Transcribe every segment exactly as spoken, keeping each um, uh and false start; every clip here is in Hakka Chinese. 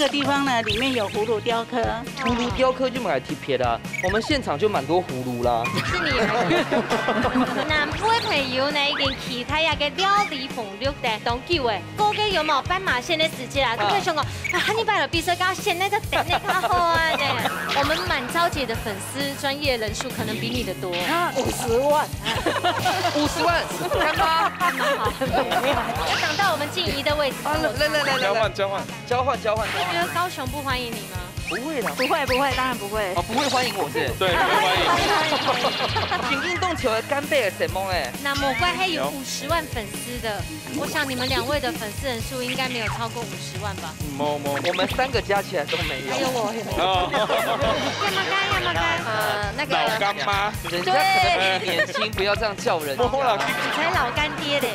這個地方呢，裡面有葫蘆雕刻。葫蘆雕刻就蠻特別啊，我們現場就蠻多葫蘆啦。係你來个。南部个朋友呢，已經期待這個料理風六个當久欸。過个有無斑馬線个時節啊，啊。都會想講，啊，下禮拜來比賽，較先那個等那較好啊，對。我們滿招姐的粉絲專業人數可能比你的多。五十萬。五十萬，乾媽。要擋到我們靜怡的位置。啊，來，來，來，來，來。交換，交換。 交換，交換，交換。你觉得高雄不欢迎你吗？不會啦。不會，不會，當然不會。哦，不會歡迎我是不是？對，不會歡迎。緊緊動球的干貝的什麼欸？那莫怪還有五十萬粉絲的，我想你們兩位的粉絲人數應該沒有超過五十萬吧？沒有，沒有。我們三個加起來都沒有。還有我也沒有。哦。要麼該，要麼該。呃，那個老乾媽。人家可能比你年輕，不要這樣叫人家。沒有啦。你才老乾爹嘞。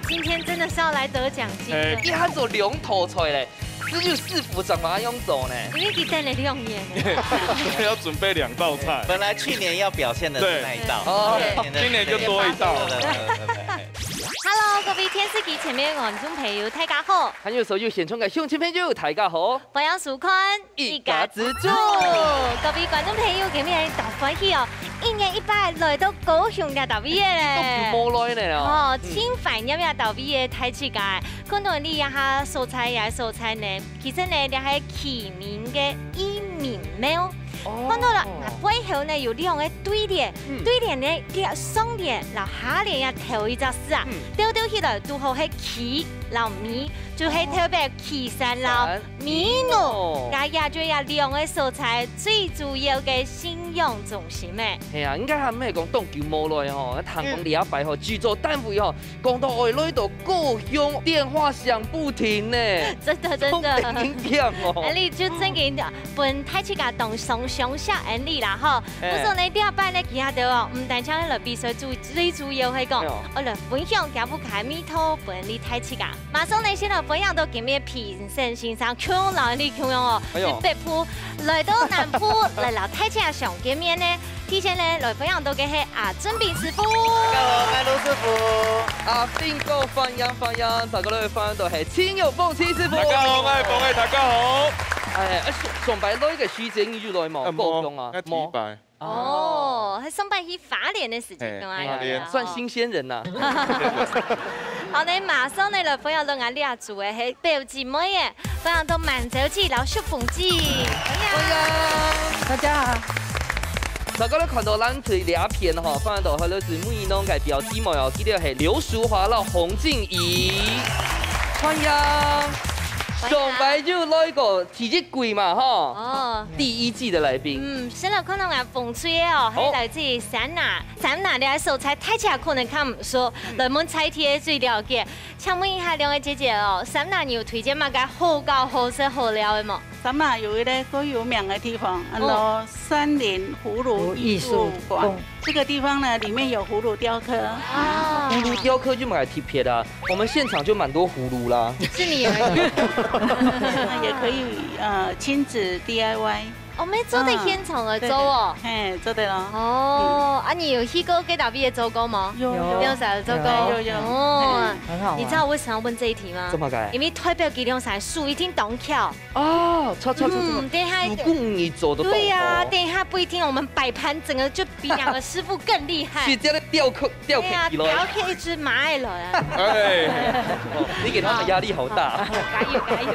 今天真的是要來得獎金了。哎。你還做兩道菜嘞。 這就師傅怎麼樣做呢？因為佢等了兩年。要準備兩道菜。本來去年要表現的是那一道，對。哦。今年的今年就多一道。對，對，對，對，對，對，對。Hello，各位電視機前面的觀眾朋友，大家好。還有所有線上的鄉親朋友，大家好。歡迎收看一家之煮。各位觀眾朋友，今日大歡喜哦！一年一擺來到高雄這搭位个咧。都無來呢哦。哦，真懷念這搭位个大自家。 看到你這下所在，這所在呢，其實呢，這係啟明个義民廟。哦。看到了，啊，背後呢有兩個對聯，嗯。對聯呢，這上聯摎下聯這頭一隻字啊，嗯。鬥鬥起來，堵好係啟摎明，就係代表啟山摎美濃。美濃。該也就這兩個所在最主要个信仰中心欸。係啊，應該還毋係講當久無來吼，聽講這擺吼，製作單位吼， 講到愛來到高雄，電話響不停呢。真的，真的。當緊張哦。恁呢就真个分大自家當相相惜恁呢啦吼。哎。毋過呢，這擺呢，其他个哦，毋單淨來比賽，主，最主要係講，哎喲。愛來分享佢屋下味道分你大自家。馬上呢，先來分享到今日評審先生，共樣摎你共樣哦，哎喲。係北部來到南部來摎大自家相見面呢。 第一先呢，來分享到个係阿俊斌師傅。大家好，𠊎係盧師傅。阿斌哥，歡迎，歡迎，大家來歡迎到係陳友鳳陳師傅。大家好，𠊎係鳳仔，大家好。哎，啊，上，上擺來个時節你就來無？呃，無，高雄啊？𠊎第一擺。無。哦，係上擺去花蓮个時節，嘿，跟𠊎一樣。花蓮。算新鮮人吶。好，那馬上呢，來分享到𠊎這組个係表姊妹耶。 歡迎到滿洲姊摎淑鳳姊。歡迎。大家好。大家都看到咱這片吼，歡迎到海陸姊妹攏个表姊妹哦，佢兜係劉淑華摎洪靜怡。歡迎。歡迎。上擺有來過第一季嘛吼。哦。第一季的來賓。嗯，先來看到𠊎鳳姐哦，好。係來自三亞，三亞个所在，大自家可能看毋出，嗯。來問在地个最了解。 請問一下兩位姐姐哦，三亞有推薦麼个好搞、好食、好尞个無？三亞有一個最有名的地方，安到哦。山林葫蘆藝術館。葫蘆藝術館。這個地方呢，裡面有葫蘆雕刻。啊。葫蘆雕刻就蠻特別的啊，我們現場就蠻多葫蘆啦。係你而已。那也可以，呃，親子D I Y。 哦，乜做得現場來做哦。嗯，對，對，嘿，做得咯。哦，啊，你有去過該搭位个做過嗎？有，有。有啥做過？有，有，有。哦，嘿。很好玩。你知道我為什麼要問這一題嗎？怎麼个？因為代表佢兩儕手一定當巧。哦，錯，錯，錯，錯。嗯，等一下。手工藝做得當好。對呀，等一下不一定，我們擺盤整個就比兩個師傅更厲害。是這樣的雕刻，雕刻起來。對呀，雕刻一隻馬來啊。哎。哦，你給他們壓力好大。好，好，加油，加油。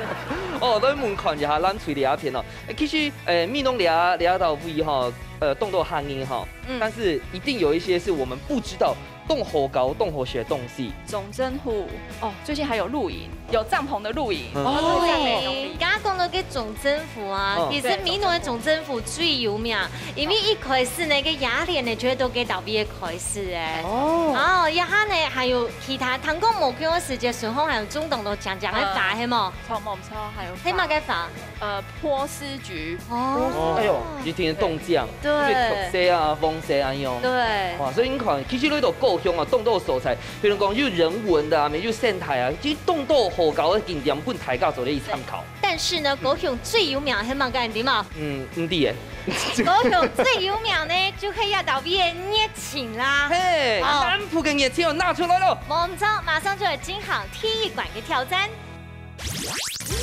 哦，來問看一下，咱這片哦。 欸，其實，欸，美濃這，這搭位吼，呃，當多客人吼，嗯。但是一定有一些是我們不知道，當好搞、當好食个東西。總鎮湖，哦，最近還有露營，有帳篷的露營。嗯。哦。在美濃裡。剛剛講到个總鎮湖啊，嗯。其實美濃个總鎮湖最有名，因為一開始呢，該野蓮呢，就係在該搭位開始欸。哦。哦，這下呢，還有其他，聽講無幾多時間，順風還有種當多靚靚个花，嗯。係無？ 草蜢草，還有花。係麼个花？呃，波斯菊。哦。哎喲，一聽當靚，對。有綠色啊、黃色啊，恁樣。對。哇，所以你看，其實你到高雄啊，當多所在，比如講有人文的啊，有生態啊，其實當多好搞个景點分大家做一個參考。但是呢，高雄最有名係麼个，你知嗎？嗯，毋知欸。高雄最有名呢，就係這搭位个熱情啦。嘿，哦。南部个熱情哦，拿出來了。無錯，馬上就來進行第一關个挑戰。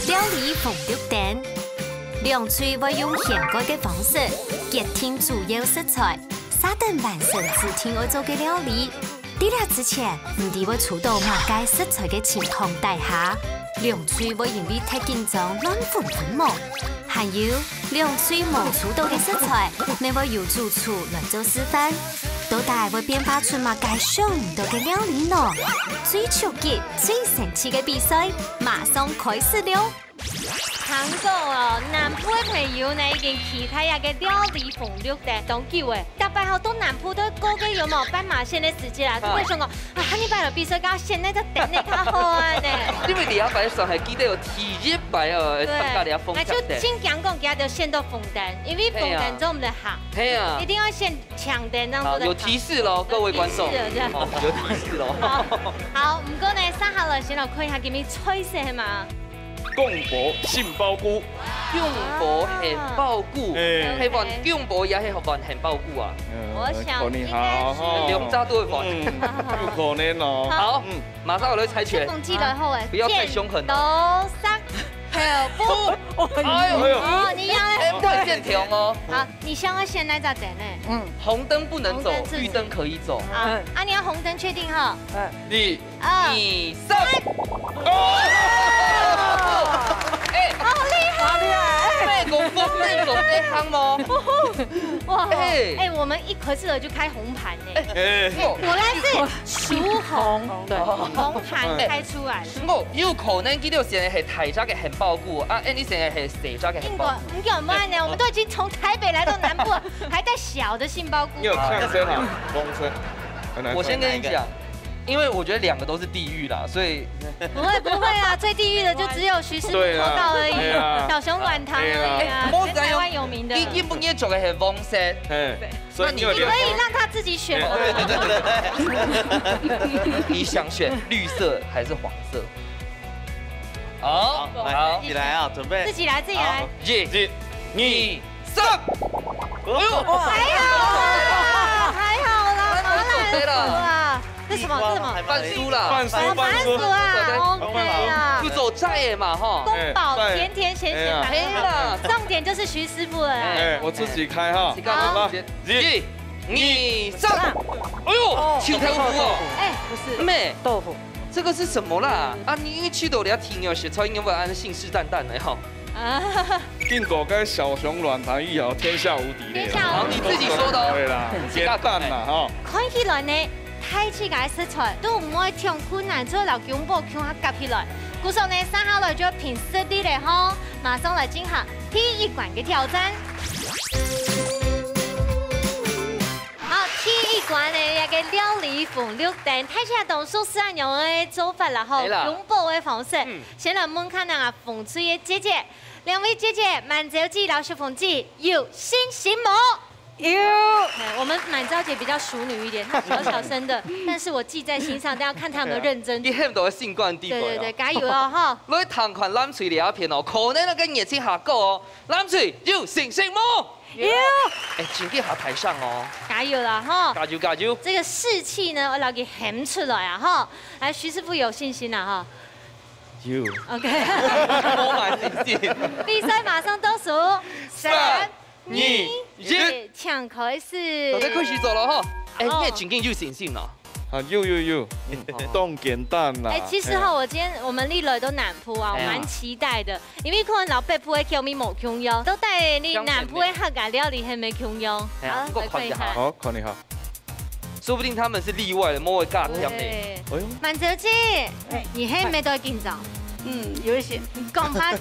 料理紅綠燈，兩隊會用掀蓋个方式，決定主要食材，續等完成指定愛做个料理。在這之前，毋知會抽到麼个食材个情況底下，兩隊會因為忒緊張亂紛紛無？還有，兩隊無抽到个食材，乜會由主廚來做示範。 到底會變化出麼个想毋到个料理呢？最刺激、最神奇个比賽，馬上開始了！聽講哦，南部个朋友呢已經期待這个料理紅綠燈當久誒，逐擺吼到南部都過个有無？斑馬線个時節啦，都會想講啊，下禮拜來比賽，該選哪隻燈呢較好啊呢？因為你下擺算係記得有第一擺哦，對，參加這紅綠燈。那就盡驚講，今日就選到紅燈，因為紅燈做毋得行。係啊，一定要選 搶點，這樣做得好。好，有提示咯，各位觀眾。有提示了，這樣。哦，有提示咯。好，好，毋過呢，接下來先來看一下今日菜色係嘛？宮保杏鮑菇。宮保杏鮑菇，哎。係換宮保也係換杏鮑菇啊？嗯，我想應該是。看你好哈。兩隻都會換。嗯，有可能哦。好，嗯，馬上我來猜拳。先講起來好誒，不要太兇狠哦。剪刀石頭布。哎呦，哦，你要。哎，不要剪條哦。好，你想要選哪隻燈呢？嗯。 紅燈不能走，紅燈是綠燈可以走。好，嗯。啊，你要紅燈確定哈？嗯。一、二、二、三。哦！哎，好厲害！好厲害！哎，美國紅燈走這行嗎？哇，哎。哎，我們一開始就開紅盤呢。哎，哎。果然是屬紅，對，紅盤開出來了。哦，有可能佢兜選个係大隻个杏鮑菇，啊，𠊎兜選个係細隻个杏鮑菇。英國，你講慢呢，我們都已經從台北來到南部了， 還在小的杏鮑菇。你有嗆聲哈？風聲。很難說。我先跟你講，因為我覺得兩個都是地獄啦，所以不會，不會啊，最地獄的就只有徐師傅做到而已，對啊，對啊。小熊軟糖而已啊，哎，全台灣有名的。你，你不也做个很豐盛？嘿，所以你有點，你可以讓他自己選。哎，對，對，對，對。你想選綠色還是黃色？好，好，來，好。自己來啊，準備。自己來，自己來。好。一、二、三。哎呦，還好啦，還好啦，麻辣的啦。這什麼？這什麼？番薯啦。番薯，哦，番薯。番薯啊，OK啦。就做齋的嘛，吼。宮保甜甜鹹鹹白白。哎呀。重點就是徐師傅了啦。哎，我自己開哈。好。好吧。一、二、三。哎呦，哦，青菜哦。哎，不是。妹。豆腐。 這個是什麼啦？啊，你一去到這天哦，食材應該會恁信誓旦旦的吼。啊。經過該小熊軟糖以後，天下無敵了。天下無敵。好，你自己說的哦。對啦，簡單啦，哈。看起來呢，大自家个食材都毋會忒困難，做得摎宮保共下合起來。故所呢，接下來就憑實力了吼，馬上來進行第一關个挑戰。 好，第一關呢，這个料理紅綠燈，大家當熟悉恁樣个做法啦吼，係啦。宮保个方式。嗯。先來問看啊，紅隊个姐姐，兩位姐姐，滿招姊摎淑鳳姊，有信心無？有。哎，我們滿招姊比較淑女一點，她小小聲的，但是我記在心上，大家看她有沒有認真。你喊到心肝底背哦。對對對，加油哦吼。來聽看藍隊這片哦，可能那個熱情下降哦，藍隊有信心無？ 有。哎，請你下台上哦。加油啦吼！加油，加油！這個士氣呢，𠊎摎佢喊出來啊吼！來，徐師傅有信心啊哈。有。OK。充滿信心。比賽馬上倒數，三、三、二、二、一，請開始。大家開始做了哈。哎，哦。你也真正有信心了。 啊，有有有，嗯，當簡單啦。哎，其實哈，嘿啊。我今天我們歷來都南部啊，哎呀。我蠻期待的，因為可能摎北部个口味無共樣，到底你南部个客家料理係無共樣？哎呀，好，不過看一下。來看一下。好，看一下。說不定他們是例外的，莫會尬甜的。對。哎呦。滿招姊，哎。你係毋係都緊張？嗯，有一些。你講話，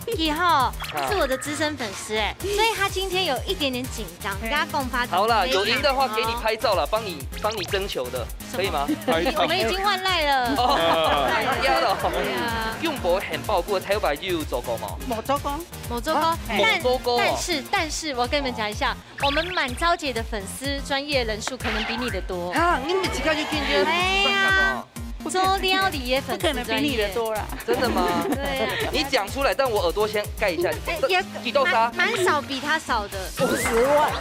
佢哈，啊。是我的資深粉絲哎，所以他今天有一點點緊張，你跟他講話。好啦，有贏的話給你拍照啦，幫你幫你徵求的。 可以嗎？我們已經換LINE了。哦，換人家了。對啊。宮保杏鮑菇，頭擺有做過嗎？無做過。無做過，啊，但，無做過哦。但是，但是我跟你們講一下，我們滿招姊的粉絲專業人數可能比你的多。啊，你們自家就見見。哎呀。做料理的粉絲專頁。不可能比你的多啦。真的吗？對啊。你讲出来，但我耳朵先盖一下。哎，也几多杀？蛮，蛮少比他少的。五十万。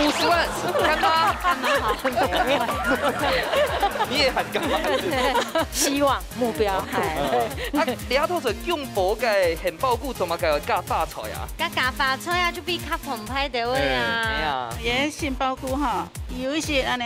五十万，干妈。干妈好。你也喊干妈。希望目标，哎。啊，你阿头在用薄个杏鲍菇，怎么个加花菜啊？加加花菜啊，就比较澎湃的味啊。哎呀。也杏鲍菇哈，有一些那呢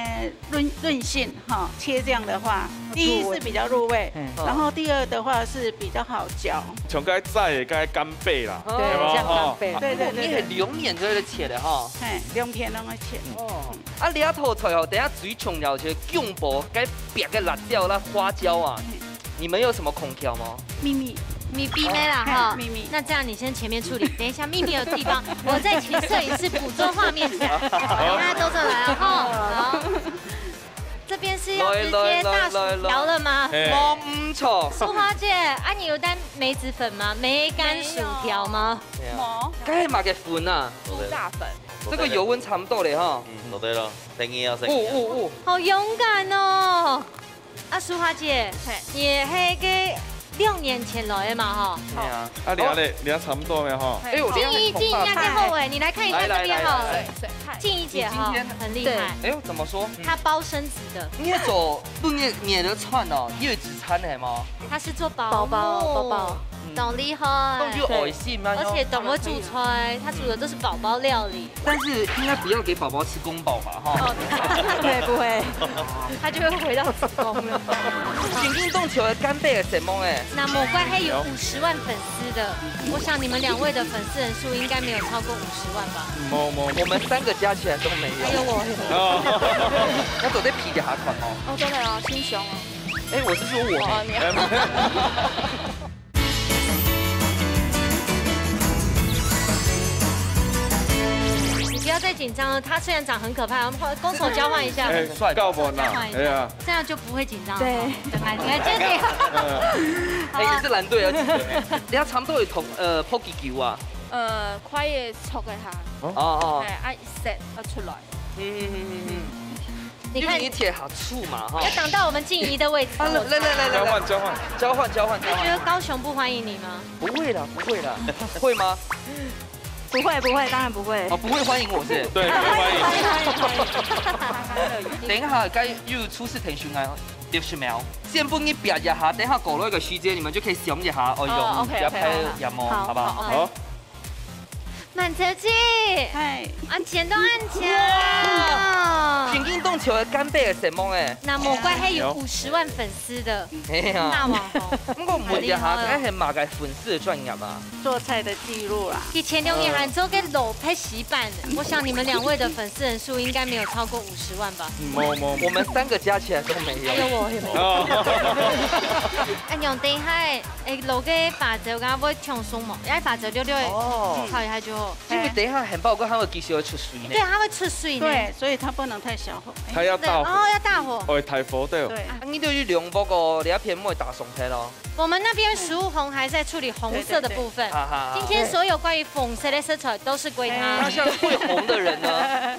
润，润性哈，切这样的话，第一是比较入味，嗯。然后第二的话是比较好嚼。像該炸的，該干贝啦，哦。对，有没有？像干贝。哦。对，对，对，你很两面都在切的哈。嘿，两片都在切。哦。啊，这道菜哦，等下最重要就是用薄，该煸个辣椒啦、花椒啊。嗯。你们有什么孔窍吗？秘密。秘密的啦，哈。嘿，秘密。那这样你先前面处理，等一下秘密的地方，我再请摄影师捕捉画面起来，大家都出来了哈。好。 这边是要直接大薯条了吗？来，来，来，来，来。嘿。無毋著。淑华姐，啊，你有带梅子粉吗？梅干薯条吗？沒有。沒有。該係麼个粉啊？豬大粉。這個油溫差不多咧，哈。嗯，做得了。生意啊，生意啊。哦，哦，哦。好勇敢哦！啊，淑华姐，嘿。你係該六年前來的嘛，哈？係啊。啊，你啊咧，你啊差不多了哈。哎喲，你啊很澎湃。靜怡，靜怡，你啊真好哎，你來看一下這邊好了。來，來，來，來。 靜怡姐哈，你今天很厲害。對。哎喲，怎麼說？嗯。她包生子的。你也做，不，你也，你也穿哦，你有一隻穿的嗎？她是做保姆。包包，包包。嗯。當厲害。那就有心嘛，而且懂得煮菜，她煮的都是寶寶料理。但是應該不要給寶寶吃公寶吧，哈？哦，對，不會。她就會回到子宮了。正經當像个干貝个色目哎。那莫怪會有五十萬粉絲的，我想你們兩位的粉絲人數應該沒有超過五十萬吧？ 無，無，我們三個加起來都沒有。還有我。哦。要做得比一下看哦。哦，真的哦，心雄哦。哎，我是說我。哦，你啊。哎，沒有。你不要再緊張了，他雖然長很可怕，我們攻守交換一下。哎，帥吧？夠不呢？交換一下。哎呀。這樣就不會緊張了。對。等下，你看，這樣。嗯。哎，也是藍隊要緊張哎。等下差不多有同，呃，破幾球啊。 呃，快个速个下。哦，哦。哎，啊，色啊出來。嗯，嗯，嗯，嗯，嗯。你看，因為你切下粗嘛，哈。要擋到我們靜怡的位置。啊，來，來，來，來，來。交換，交換。交換，交換，交換。你覺得高雄不歡迎你嗎？不會啦，不會啦。會嗎？不會，不會，當然不會。哦，不會歡迎我是？對，不會歡迎。歡迎，歡迎，歡迎。等一下，該又出示騰訊啊，六十秒。先分你煸一下，等一下過了一個時間，你們就可以想一下，哦，哦，用，OK，OK，不要拍眼毛，好，好，好不好？好，OK。好。 滿小姐，嗨。啊，錢都恁錢啊。哇，正經當像个干貝个色目哎。那莫怪會有五十萬粉絲的，哎呀。大網紅。不過問一下，很厲害哦。該係麼个粉絲个專頁啊？做菜的記錄啦。佢前兩年還做个蘿蔔洗版的，我想你們兩位的粉絲人數應該沒有超過五十萬吧？無，無，無。我們三個加起來都沒有。還有我。哦。哎，你等一下，哎，落个花椒，敢會忒酸無？愛花椒略略哦。炒一下就好。 因為等一下杏鮑菇還會繼續會出水呢。對，它會出水呢。對，所以它不能太小火。哎，它要大火。對，哦，要大火。哦，大火，對哦。對。啊，你就去量嗰個，你那片莫打鬆開咯。我們那邊淑紅還在處理紅色的部分。對，對，對。哈哈。今天所有關於紅色的色彩都是歸他。哎。那像會紅的人呢？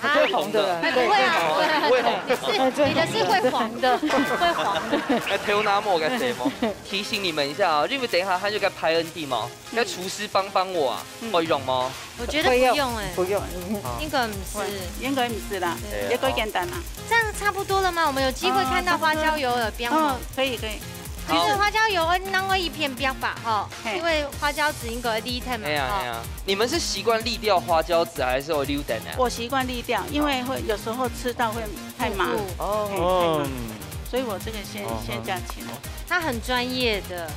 啊。會紅的。哎，不會啊，不會啊。不會紅。你是，你的是會黃的，會黃的。哎，頭那毛該誰嘛？提醒你們一下啊，因為等一下他就該拍N D嘛。 該廚師幫幫我啊，嗯。會用嗎？我覺得不用欸。會用，不用。應該毋使。會，應該毋使啦，對。也夠簡單啦。這樣差不多了嗎？我們有機會看到花椒油的標嗎？哦，可以，可以。其實花椒油，呃，拿我一片標吧，哈，嘿。因為花椒籽應該會瀝忒嘛，哎呀，哈。哎呀，你們是習慣瀝掉花椒籽，還是會留等啊？我習慣瀝掉，因為會，有時候吃到會太麻。苦苦。哦。嘿，太麻。嗯。所以我這個先，哦，先加起來。哦。 他很專業的。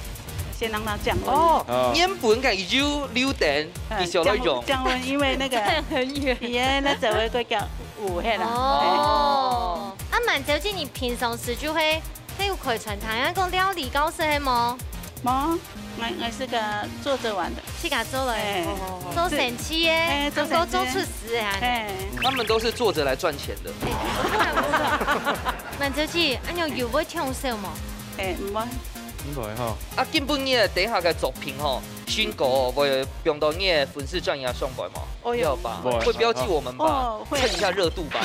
先讓它降溫。哦，哦。原本个油留等，嗯，你想要用。降，降溫，因為那個，這樣很遠。伊个那只會過較烏黑啦。哦。啊，滿小姐，你平常時就會，會有開餐廳，人家講料理教室係無？無，我，我是個坐著玩的。自家做了。哎。哦，哦，哦。做生意个，哎，做生意。還有做廚師个啊。哎。他們都是坐著來賺錢的。哎，不然不是。滿小姐，恁樣油會忒少無？哎，毋會。 應該吼。啊，今晡日等一下个作品吼，新歌哦，會放到你个粉絲專頁上擺嘛？哦，有。要吧？會。會標記我們吧？哦，會。蹭一下熱度吧？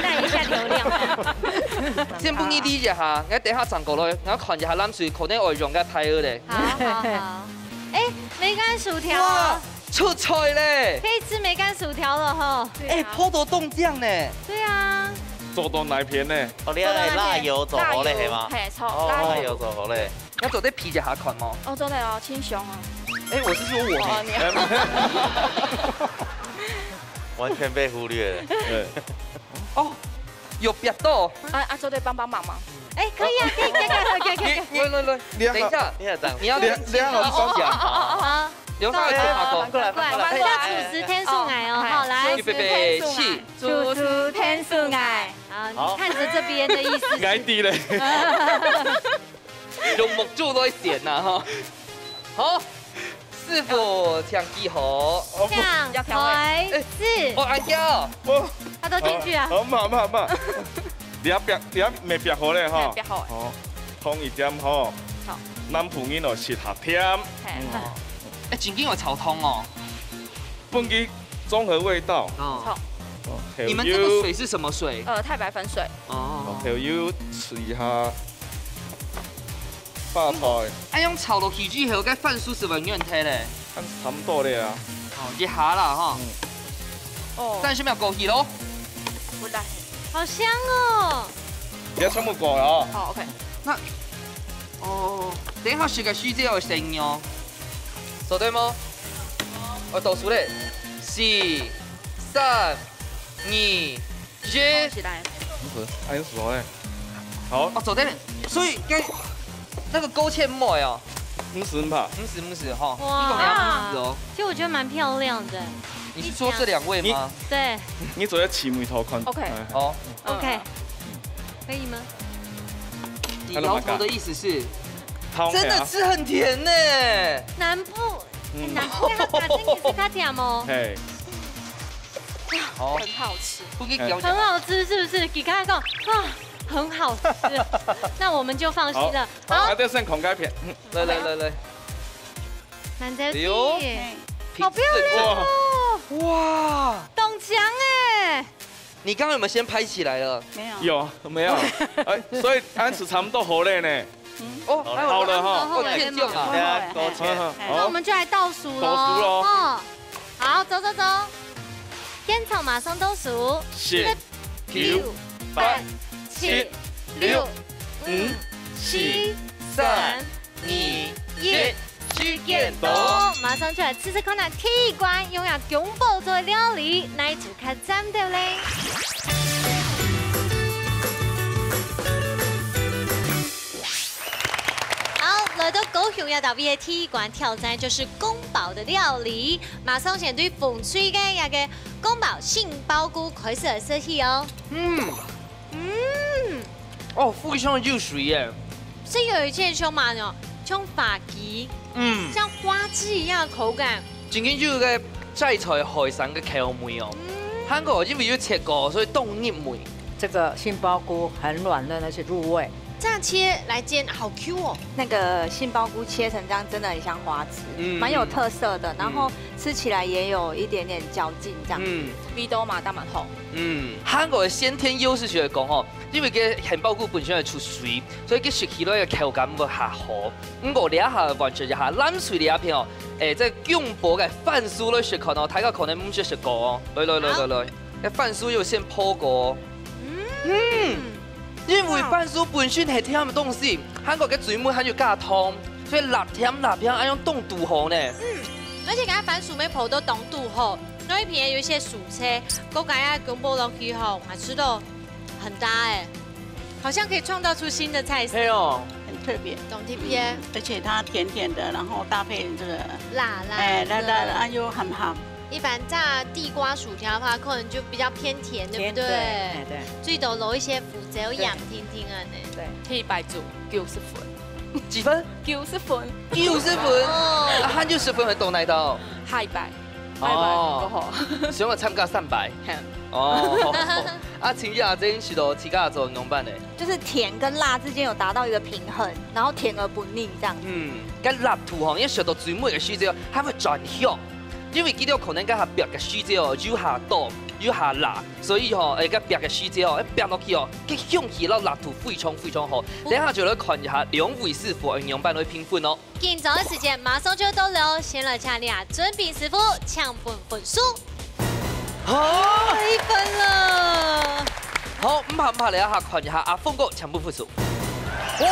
帶一下流量。先分你理一下，𠊎等下轉過來，𠊎看一下藍隊可能愛用个牌仔咧。好，好，好。哎，梅乾薯條。哇，出菜咧！可以吃梅乾薯條了吼。哎，泡到凍這樣呢。對啊。做到哪片呢？哦，你个辣油做好咧，係嗎？嘿，做辣油。哦，辣油做好咧。 你做得鼻一下看無？哦，做得哦，清香哦。哎，我是說我呢。哦，你。完全被忽略了。對。哦，有鼻到。啊，啊，做得幫幫忙嗎？哎，可以啊，可以，可以，可以，可以，可以。你，你，來，來，來。等一下，你也這樣。你要先，你要先講。哦，哦，哦，哦。留下來給他講。好，過來，過來，過來。要主持天數來哦，哦，好，來。預備，起。主持天數來。好，你看着這邊的意思是？𠊎知咧。 用目珠來選吶，哈。好，師傅，請記好。請開始。哎，哦，恁樣哦。哦。他都進去啊。好，好，慢，慢，慢。你愛煏，你愛煏好咧，哈。嘿，煏好。好，燙一點，哈。好。南部人哦，食較甜。嘿。哇。哎，真經有炒湯哦。 分佢綜合味道。哦。好。哦，你們這個水是什麼水？呃，太白粉水。哦。哦，還有試一下發菜。哎，用炒落去之後，該番薯係會軟忒咧。差不多咧啊。哦，一下啦，哈。嗯。哦。三十秒過去咯。不然。好香哦。你要全部過了哦。好，OK。那，哦，等一下食个時節有聲音哦。 做得無？我倒數咧，四、三、二、一。起來。不是，還有什麼咧？好。哦，做得咧。所以該，那個勾芡毋愛哦。毋使，毋怕。毋使，毋使，吼。哇。你講你要毋使哦。其實我覺得蠻漂亮的。你是說這兩位嗎？對。你做得試味道看。OK。哎。好。OK。嗯。可以嗎？你搖頭的意思是？ 真的是很甜呢。南部，嗯。南部，南部你是較甜哦。嘿。好。很好吃。不給搞很好吃是不是？你剛才講，啊，很好吃。那我們就放心了。好。好。來，來，來，來。難得哎呦。第一。好漂亮哦。哇。哇。當靚哎。 你剛剛有沒有先拍起來了？沒有。有，沒有。哎，所以恁樣差不多好咧呢。哦，好了哈。哦，天降啊。對啊，多謝。好，好。那我們就來倒數囉。倒數囉。哦，好，走走走，現場馬上倒數。十、九、八、七、六、五、四、三、 二、一，時間到。馬上就來試試看啊，第一關用這宮保做个料理，哪一組較讚兜咧？好，來到高雄這搭位个第一關挑戰就是宮保个料理，馬上先對紅隊个這個宮保杏鮑菇開始來試起哦。嗯。 嗯。哦，非常有水耶。係有一點像麼个哦，像花枝，嗯。像花枝一樣的口感。真經有一個齋菜海產个口味哦。嗯。還過因為有切過，所以當入味。這個杏鮑菇很軟嫩，而且入味。這樣切來煎好Q哦。那個杏鮑菇切成這樣，真的很像花枝，嗯，蠻有特色的，嗯。然後吃起來也有一點點嚼勁這樣。嗯。味道嘛，當蠻好。 嗯，還過个先天優勢就係講吼，因為个杏鮑菇本身係出水，所以佢食起來个口感會較好。毋過這下換出一下藍隊這片哦，誒，這宮保个番薯來食看哦，大家可能毋識食過哦。來來來來來，該番薯有先烰過哦。嗯，因為番薯本身係甜个東西，還過个水分還有加糖，所以辣甜辣甜，恁樣當堵好呢。嗯，而且該番薯乜烰到當堵好， 外片有一些蔬菜，過加啊宮保落去吼，𠊎試著很搭欸，好像可以創造出新的菜色。係哦。很特別。當特別。嗯，而且它甜甜的，然後搭配這個，辣辣的。哎，辣辣的，啊，又很好。一般炸地瓜薯條的話，可能就比較偏甜，對不對？甜，對，哎，對。最多落一些胡椒、對。鹽，甜甜啊呢。對。可以擺煮九十分。幾分？九十分。九十分？哦。啊，還有十分會到哪一道？下一擺。 哦。過後。想要參加三擺。嘿。哦。啊，請問阿珍試著自家做仰般呢？就是甜跟辣之間有達到一個平衡，然後甜而不膩這樣子。嗯，該辣度吼，因為食到最尾个時節，還會轉香。因為佢兜可能該下煏个時節哦，有下凍，有下熱，所以吼，誒，該煏个時節哦，誒，煏落去哦，該香氣摎辣度非常非常好。等下就來看一下兩位師傅仰般來評分哦。緊張个時間馬上就到了，先來請這準備師傅，請分分數。好，一分了。好，毋怕毋怕，來下看一下阿峰哥，請分分數。哦，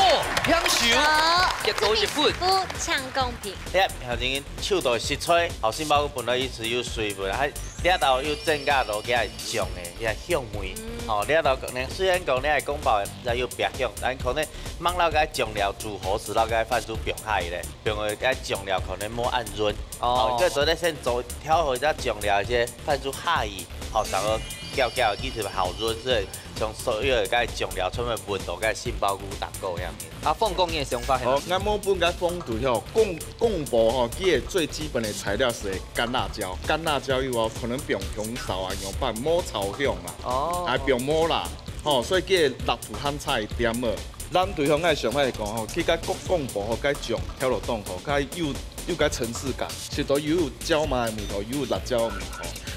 平手，好，一分一分。師傅，請公平。 哎呀，頭先手到食材，後生包本來一直有水分，還這道又增加到佢个醬个，佢个香味。嗯。吼，這道可能雖然講你係公包，也有別香，但可能吂摎該醬料煮好，係摎該番薯放下去咧，放个該醬料可能無恁韌。哦。吼，所以做得先做調好一下醬料，一些番薯下去，吼，然後攪攪，其實好韌，所以將所有个該醬料全部混到該杏鮑菇當中樣。 阿峰講你个想法係無？哦，𠊎無分該風度吼，公，公婆吼，佢个最基本个材料係乾辣椒，乾辣椒以外，可能放紅燒啊，樣般無炒香啦，哦。還放無啦，吼，所以佢个辣度還差一點仔。咱對方个想法來講吼，佢个公，公婆吼，該醬調落當好，佢有，有該層次感，食到有椒麻个味道，有辣椒个味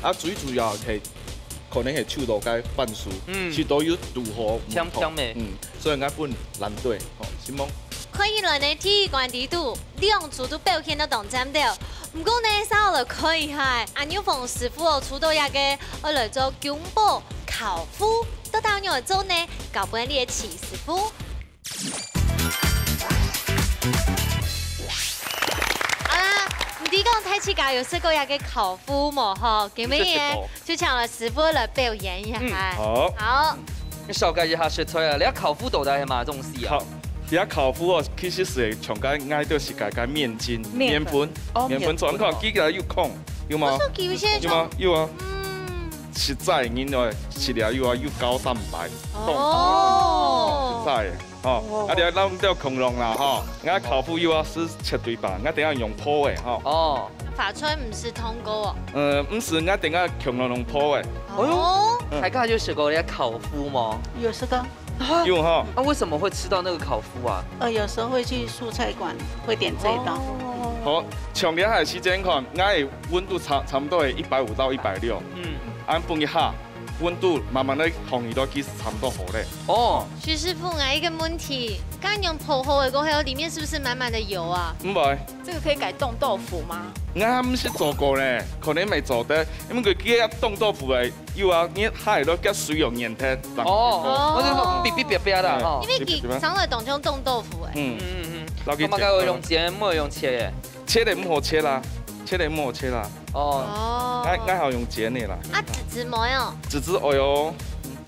道，啊，最主要係 可能係抽到該番薯，嗯。食到有堵好，甜甜个。嗯，所以𠊎分藍隊，吼，承蒙。看起來呢，第一關裡肚，兩組都表現到當讚了。毋過呢，稍後來看一下，阿牛鳳師傅哦，抽到這個，愛來做宮保豆腐，到底仰般做呢？交分這個徐師傅。 好啦，毋知講大自家有食過這個豆腐無吼？今晡日呢，有食過。就請了師傅來表演一下。嗯，好。好。你紹介一下食材啊，這豆腐到底係麼个東西啊？豆，這豆腐哦，其實係像該𠊎兜食个該麵筋、麵粉。麵粉。哦，麵粉，麵粉哦。你看，佢个有孔，有無？不是，有一些有無？有啊。嗯。實在，你來食了有啊，有高蛋白。哦。實在个。 吼，哦。啊，你愛摎你兜共樣啦，吼。𠊎豆腐有啊，係切對半，𠊎等下用烰个，吼。哦。發出來毋係湯膏哦。呃，毋係，𠊎等下共樣用烰个。哦。哎喲，嗯。大家有食過這豆腐嗎？有食過。啊？有哈。那為什麼會吃到那個豆腐啊？呃，有時候會去蔬菜館，會點這一道。哦。好，像這下時間看，𠊎个溫度差，差不多係一百五到一百六。嗯。恁分一下， 溫度慢慢个降去到，其實差不多好咧。哦。徐師傅，𠊎一個問題，該用烰好个過後，裡面是不是滿滿的油啊？毋會。這個可以改凍豆腐嗎？𠊎還毋識做過咧，可能無做得，因為佢个凍豆腐个油啊，你下落加水有黏忒。哦，哦。我就說，嗶嗶嗶嗶啦，嗯。吼。因為佢上來當像凍豆腐欸。嗯。嗯，嗯，嗯。老實講，感覺愛用煎，毋好用切欸。切个毋好切啦，切个毋好切啦。 哦。哦。𠊎，𠊎好用煎个啦。啊，籽籽無哦？籽籽愛哦。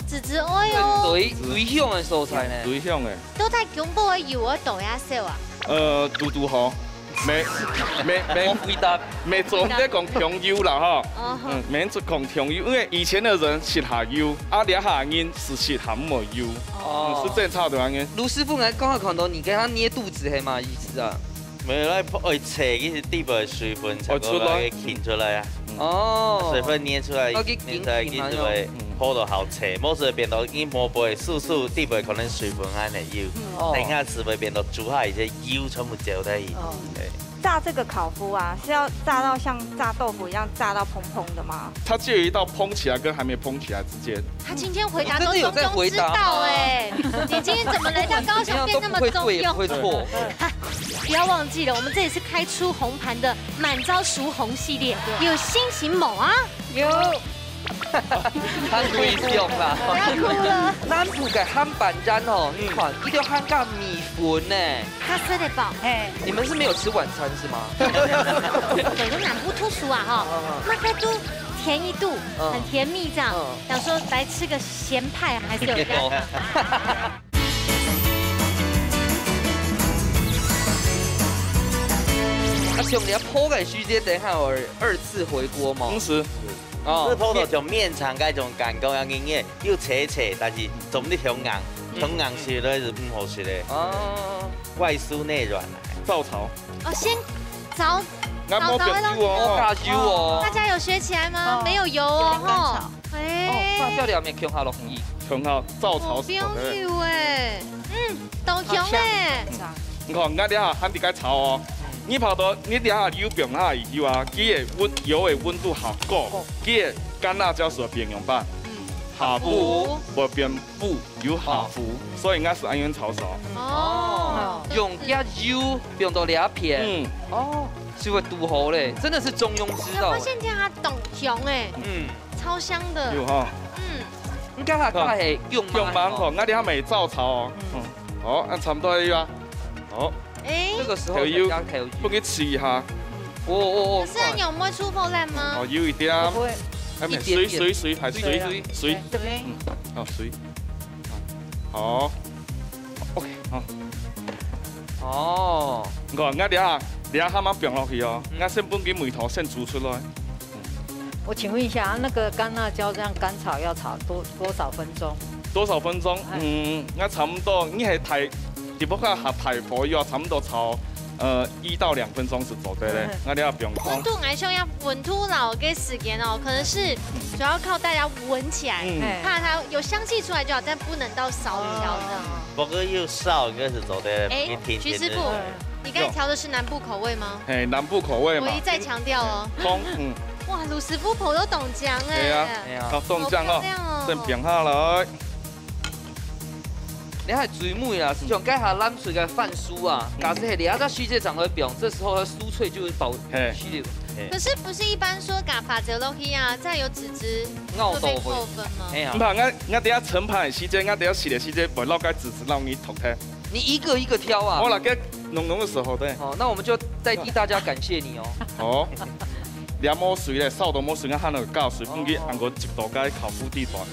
籽籽愛哦。對，對香个所在呢。對香个。到底宮保个油愛倒幾少啊？呃，堵堵好。無，無，無。無回答。無做毋得講強油啦，吼。哦，好。嗯，無做講強油，因為以前个人食下油，啊，這下人係食下無油。哦。嗯，係正常个原因。盧師傅，𠊎剛剛看到你給他捏肚子，係麼个意思啊？ 無，愛烰，愛烰，其實底背水分差不多哦，出來。愛擤出來啊。哦。水分捏出來，哦，去捏出來，擤擤啊，其實會，嗯。烰到好烰，無就會變到你摸背，酥酥，底背可能水分還係有。嗯。哦。等下就會變到煮下一些油全部走在一起。哦。對。炸這個豆腐啊，是要炸到像炸豆腐一樣炸到蓬蓬的嗎？它介於到蓬起來跟還沒蓬起來之間。 他今天回答都中庸之道欸，你真的有在回答嗎？你今天怎麼來到高雄變那麼中庸？怎麼樣都不會對，也不會錯。不要忘記了，我們這裡是開出紅盤的滿招熟紅系列，有信心無啊？有。他故意笑啦。不要哭了。南部个鹹粄圓哦，你看，佢兜還加米粉呢。他吃得飽。嘿。你們是沒有吃晚餐是嗎？有的南部特殊啊，哈，嗯，嗯。那個都甜一肚，嗯。很甜蜜這樣。嗯。 想說來吃個鹹派還是有加糖。啊，像你要烰个時間，等一下有二次回鍋嗎？毋係。哦。係烰到像麵腸該種感覺，要硬硬，又脆脆，但是做毋得忒硬，嗯。忒硬食了係毋好食个。哦。外酥內軟啊。照炒。哦，先炒，𠊎無放油哦。炒炒个東西。無加油哦。大家有學起來嗎？哦。沒有油哦，有點乾炒。吼。 哎。哦，辣椒料面強下落去。強下照炒係好个。好香油哎，嗯，當香哎。好香。你看，你看這下，還在該炒哦。你泡到你底下油放下以後啊，佢个溫，油个溫度較高，佢个乾辣椒水會變樣般？嗯。下浮，會變浮，有下浮，所以應該係恁樣炒熟。哦，用這油放到這片，嗯，哦，就會堵好咧，真的是中庸之道欸。我發現這下當香欸，嗯，超香的。有哈。嗯，應該還較係用用蠻好，我等下咪照炒哦。嗯，好，那差不多了啊。好。 哎，這個時候再加調油，分佢試一下。哦哦哦，可是恁樣毋會出泡爛嗎？哦，有一點。不會，哎，一點點。水水水，還水水水。對啊。嗯，好，水。好，OK，好。哦，你看，你看，你看，慢慢放落去哦。你看，先分佢味道先煮出來。 我請問一下，那個乾辣椒這樣乾炒要炒多多少分鐘？多少分鐘？嗯，那差不多，你係大，只不過下大火要差不多炒，呃，一到兩分鐘是做得的。那你要不用動。溫度，𠊎想要溫度摎个時間哦，可能是主要靠大家聞起來，怕它有香氣出來就好，但不能到燒焦這樣。不過有燒應該是做得的，哎，徐師傅，你剛才調的是南部口味嗎？哎，南部口味嘛。我一再強調哦。通，嗯。 哇，盧師傅泡到當靚哎。對啊，泡當靚哦，好漂亮哦。先放下來。你還最尾啊，像該下冷水个番薯啊，假使係這隻時節正來放，這時候它酥脆就會保持了。可是不是一般說把發酵落去啊，再有籽汁會被扣分嗎？哎呀，毋怕，我我等下盛盤个時節，我等下食个時節，會落該籽汁讓你塗忒。 你一個一個挑啊？我來个濃濃个時候，對。好，那我們就代替大家感謝你哦。好，這無水咧，燒到無水，𠊎還有加水，分佢還過一道个烤麩地段。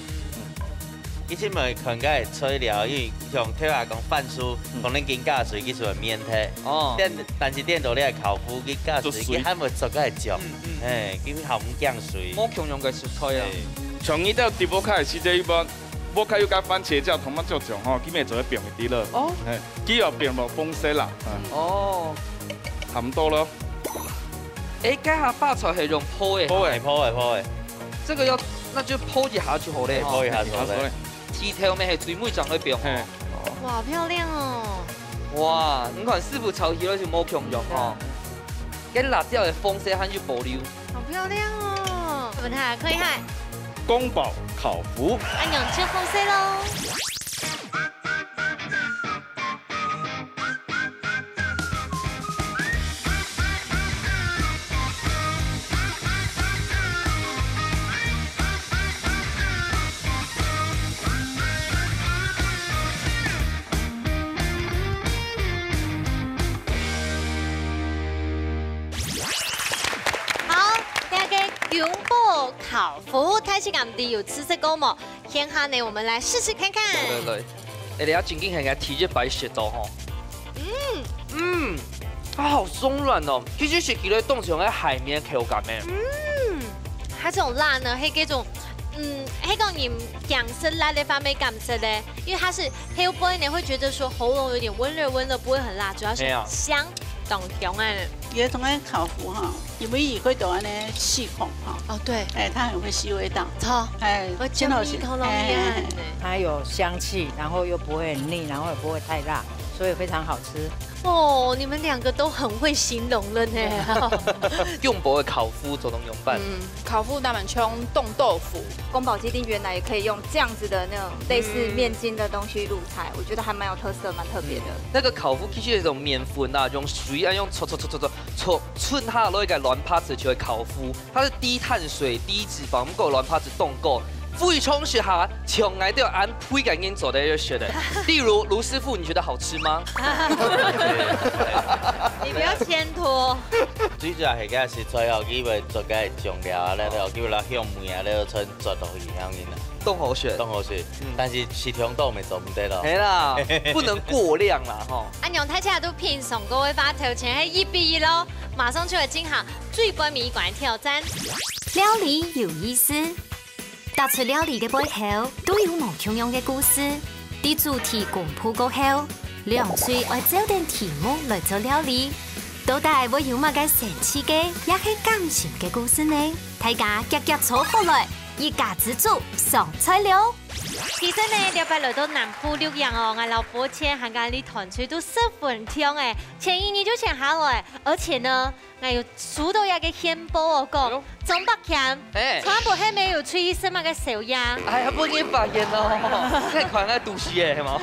其實嘛，看个材料，因為像頭下講番薯，可能緊加水，其實會綿忒。哦。但但是顛倒你个烤麩，佢加水，佢還會做个焦。嗯嗯。哎，佢還毋驚水。無共樣个食材啊。像你到直播開始這一般， 屋下有个番茄醬、tomato醬吼，今晡日就會放一滴了。哦。嘿，佢要放落紅色啦。嗯。哦。差不多了。哎，該下發菜係用烰个。烰个，烰个，烰个。這個要，那就烰一下就好咧。烰一下就好咧。提頭尾係最尾正去放。嘿。哇，好漂亮哦！哇，你看師傅炒起來就無共樣吼。該辣椒个紅色還有保留。 好漂亮哦！我們來看一下。宮保烤麩。恁樣就好勢咯。好，這個宮保烤麩，大自家毋知有試食過無？現下呢，我們來試試看看。來來來，哎，你要緊緊看看，第一擺食到吼。嗯，嗯，它好鬆軟哦，其實食起來當像該海綿口感呢。嗯，它這種辣呢，係該種，嗯，係講你驚食辣个話，無感覺咧，因為它是 後背呢，會覺得說喉嚨有點溫熱溫熱，不會很辣，主要是香，當香哎。有種个烤麩哈，因為佢會有恁呢細孔哈。哦，對。哎，它很會吸味道。好，哎，我真好食。哎，哎，哎。它有香氣，然後又不會很膩，然後也不會太辣，所以非常好吃。哦，你們兩個都很會形容了呢。宮保个烤麩做到仰般？嗯， 烤麩當然像凍豆腐。宮保雞丁原來也可以用這樣子的那種類似麵筋的東西入菜，我覺得還蠻有特色，蠻特別的。那個烤麩其實有一種麵粉啊，用水啊，用搓搓搓搓搓搓下來个卵白質就會烤麩，它是低碳水、低脂肪，毋過卵白質當高，非常適合像𠊎兜恁肥个人做得要食个。例如盧師傅，你覺得好吃嗎？你不要牽拖。最主要係个食材哦，佢會做个醬料啊，了了，佢會落香味啊，了，全做落去，恁樣啊。當好食。當好食，但是食忒多乜做毋得咯。係啦，不能過量啦，吼。恁樣大家都品嚐過个話，頭前係一比一咯，馬上就會進行最尾一關挑戰。料理有意思，逐出料理个背後，都有無共樣个故事。在主題公布過後，兩隊愛照等題目來做料理。到底會有麼个神奇个，也係感人个故事呢？大家遽遽坐好來，一家之煮上菜了。其實呢，這擺來到南部錄影哦，𠊎摎寶千還有𠊎團隊都十分暢誒，前一日就先下來，而且呢，𠊎有收到一個線報哦，講哎喲張伯謙，哎。全部係無有出去食麼个宵夜。哎呀，分人發現哦，太可能在都市誒，係無？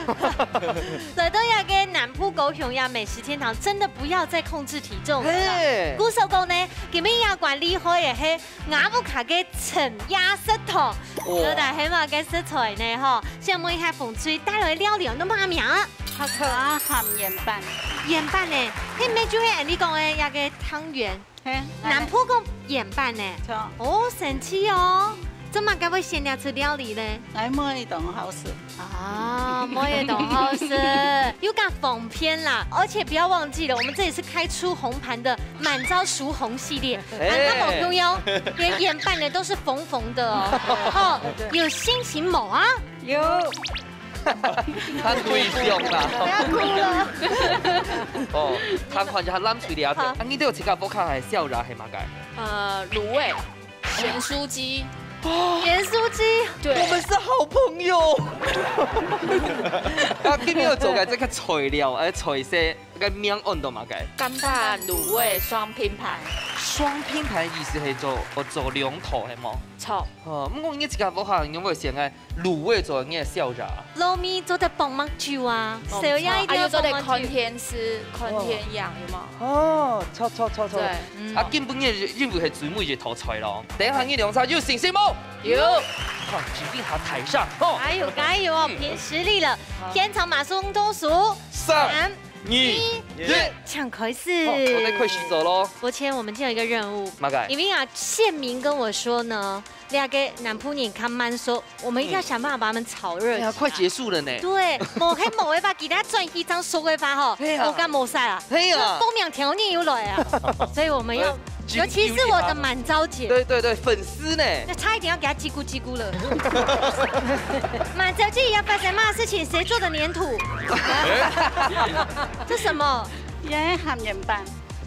來到這個南部高雄呀，美食天堂，真的不要再控制體重了啦。嘿。故所講呢，今日這關厲害誒，係 吾屋下个深夜食堂，哦。到底係麼个食材呢？吼，先問一下紅隊帶來个料理，你麼个名啊？客家鹹鹽粄。鹽粄呢？係毋係就係你講个那個湯圓？嘿，南部講鹽粄呢？著。哦，神奇哦！做麼个會選這出料理呢？哎，妹當好食。 啊，妹也當好食，又較方便啦。而且不要忘記了，我們這裡是開出紅盤的滿招熟紅系列，哎。啊，它好用喲，連鹽粄呢都是紅紅的哦。吼，有心情無啊？有。看對象啦。不要哭了。哦，看看就佢攬水了。好。啊，你都有自家屋下个燒肉係麼个？呃，滷味。 鹹酥雞。鹹酥雞。對。我們是好朋友。啊，今日愛做个這個材料，呃，菜色，該名安到麼个？甘粄滷味雙拼盤。雙拼盤意思係做，哦，做兩套，係無？著。哦，毋過你自家屋下，你有無想个滷味做你个燒肉？滷味做得放蠻久啊，哦，燒夜一定愛放蠻久。啊，又做得看天時，看天樣，有無？哦，著，著，著，著。對。 嗯。啊，今晡日任務係最尾一道菜咯。等一下你兩儕有信心無？有。好，請問一下台上，吼。加油，加油哦，嗯。憑實力了。好。現場馬上倒數。三、三、二、一。請開始。好，我們開始做咯。寶千，我們今天有一個任務。麼个？因為啊，縣民跟我說呢， 這個南部人較慢熟，我們一定要想辦法把他們炒熱起來。哎呀，快結束了呢。對，無，係無个話，其他轉去正熟个話吼，係啊。無干無事啊。係啊。報名條件又來啊，所以我們要，哎，尤其是我的滿招姐，對，對，對，粉絲呢？那她一定要給她嘰咕嘰咕了。滿招姐要發生麼个事情？誰做的黏土？這什麼？也鹹鹽粄。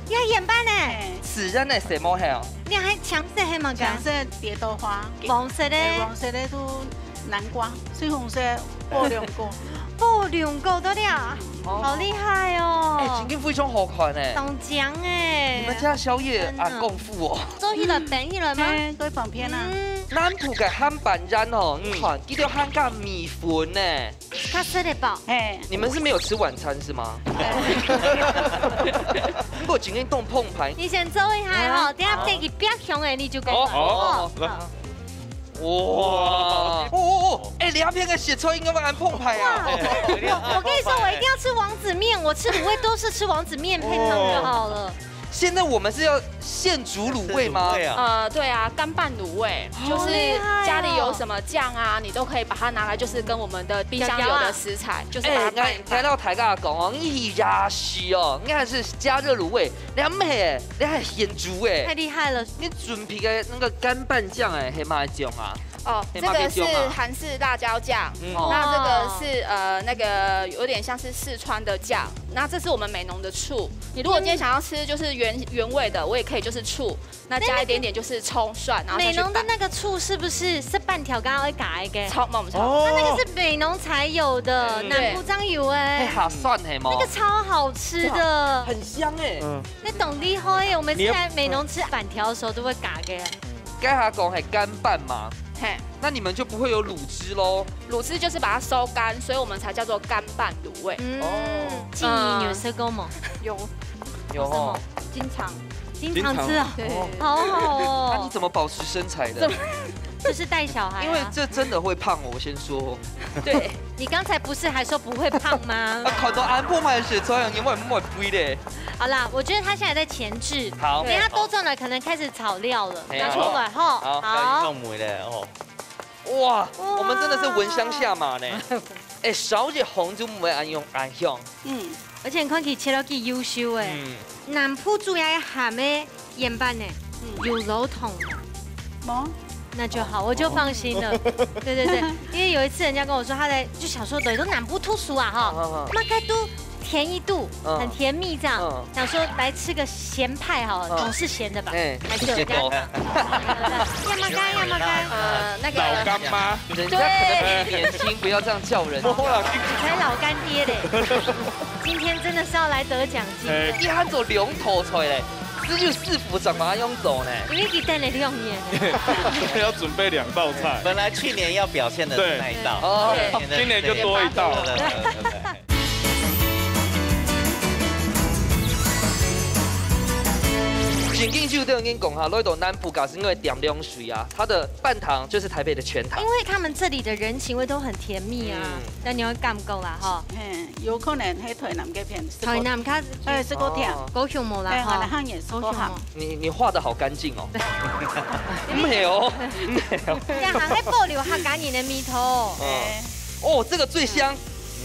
也鹹粄呢？嘿。自然个色無係哦。你還青色係麼个？青色蝶豆花，黃色个？欸，黃色个就南瓜，水紅色火龍果。火龍果，對了，哦。好厲害哦。欸，真經非常好看欸。當靚欸。你們家宵夜啊，真的。功夫哦。做起來，冰起來嗎？嘿，最方便啊。嗯。南部个鹹粄圓哦，嗯。你看，佢兜還加米粉呢。 較食得飽。嘿。你們是沒有吃晚餐是嗎？嘿。如果今天凍澎湃。你先做一下吼，啊。等下等佢變香欸，你就可以了。哦，哦，哦，哦。好。哇，哦，哦，哦，欸，兩片个食材應該會很澎湃啊。哇，我，我跟你說，我一定要吃王子麵，我吃滷味都是吃王子麵配湯就好了。哦。 現在我們是要現煮滷味嗎？現煮滷味啊。呃，對啊，乾拌滷味，好厲害哦。就是家裡有什麼醬啊，你都可以把它拿來，就是跟我們的冰箱有的食材，就是把它拌一拌。欸，來，來到大家講哦，你也是哦，你還是加熱滷味，你還毋係，你還現煮欸。太厲害了。你準備个那個乾拌醬欸，係麼種啊？ 哦，這個是韓式辣椒醬，嗯。那這個是，呃，那個有點像是四川的醬，那這是我們美濃的醋。你如果今天想要吃就是原，原味的，我也可以就是醋，那加一點點就是蔥蒜，然後下去拌。美濃的那個醋是不是，係粄條剛剛會加一個？蔥，沒有錯。哦。它那個是美濃才有的，對。南部正有欸。欸，好酸係無？那個超好吃的。很香欸。嗯。那當厲害欸，我們是來美濃吃粄條的時候都會加个。 該下講係乾拌嘛，嘿。那你們就不會有滷汁咯。滷汁就是把它收乾，所以我們才叫做乾拌滷味。嗯，哦。靜怡，你有吃過嗎？有。有吼。為什麼？經常。經常吃啊？經常。對。哦。好好哦。那你怎麼保持身材的？怎麼？就是帶小孩啊。因為這真的會胖哦，我先說。對。你剛才不是還說不會胖嗎？啊，看到恁澎湃个食材，你會毋會肥咧？ 好啦，我覺得他現在在前置，好。等一下倒轉來可能開始炒料了，嘿啊。拿出來吼。好，好。要放梅了哦。哇，哇。我們真的是聞香下馬呢。欸，燒熱紅就毋會恁樣恁香。嗯。而且你看佢切到幾優秀欸。嗯。南部主要鹹个 鹽粄呢，嗯。有滷湯嗎？無。那就好，我就放心了。對對對，因為有一次人家跟我說，他在，就想說，對，都南部讀書啊，哈，哈，哈。那該都甜一肚，嗯。很甜蜜這樣，嗯。想說來吃個鹹派好了，嗯。總是鹹的吧？欸，還是有加糖。結果。要麼該，要麼該。呃，那老干媽。人家可能比你年轻，不要这样叫人家。無啦，你才老干爹嘞！今天真的是要来得奖金的。哎，你喊做兩道菜嘞，只有師傅怎么样做呢？因為佢等了兩年了。要準備兩道菜。本來去年要表現的是那一道，對。哦，對。今年就多一道。對，對，對，對，對。正經就對人講哈，來到南部假使因為點涼水啊，它的半糖就是台北的全糖。因為他們這裡的人情味都很甜蜜啊，嗯。但你會感覺啦哈。嘿，有可能係台南該片，台南較，哎，係較甜。哦。高雄無啦哈。哎，𠊎等也係高雄無。高雄無。你，你畫得好乾淨哦。沒有，沒有。這樣還會保留客家人的味道。嗯。哎。哦，這個最香。